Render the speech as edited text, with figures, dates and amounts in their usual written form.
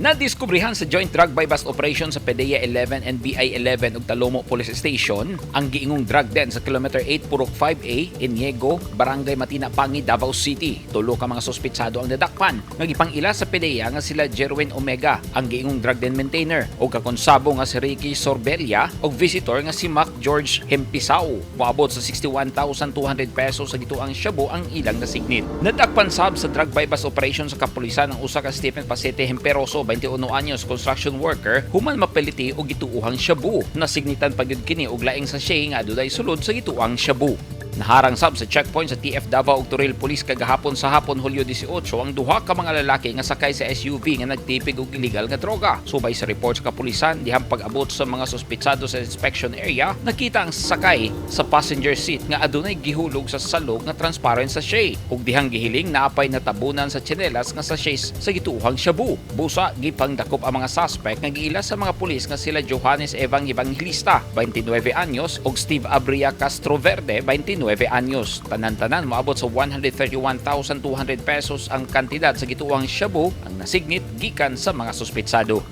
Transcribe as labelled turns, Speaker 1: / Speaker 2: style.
Speaker 1: Nadiskubrihan sa joint drug buy bust operation sa PDEA 11 and BI 11 ug Talomo Police Station ang giingong drug den sa kilometer 8 Purok 5A, Iniego, Barangay Matina Pangi, Davao City. Tulo ka mga suspitsado ang nadakpan nga gipang-ila sa PDEA nga sila Jerwin Omega, ang giingong drug den maintainer, ug kakonsabo nga si Ricky Sorbella ug visitor nga si Mac George Hempisao. Moabot sa 61,200 pesos sa gituang shabu ang ilang nasignit. Nadakpan sab sa drug buy bust operation sa kapulisan ang usa ka Stephen Pasete Hemperoso, 21 anyos, construction worker, human mapiliti og gituohang shabu. Nasignitan pa gyud kini og laing sachet nga adunay sulod sa gituang shabu. Naharang sab sa checkpoint sa TF Davao ug Toril Police kagahapon sa hapon, Hulyo 18, ang duha ka mga lalaki nga sakay sa SUV nga nagtipig og illegal nga droga. Subay sa report sa kapulisan, dihang pag-abot sa mga suspitsado sa inspection area, nakita ang sakay sa passenger seat nga adunay gihulog sa salog nga transparent sachet. Ug dihang gihiling, naapay natabunan sa tsinelas nga sachets sa gituohang shabu. Busa gipangdakop ang mga suspect nga giila sa mga pulis nga sila Johannes Evang Evangelista, 29 anyos, ug Steve Abria Castro Verde, 29 anyos. Tanan-tanan moabot sa 131,200 pesos ang kantidad sa gituang shabu ang nasignit gikan sa mga suspitsado.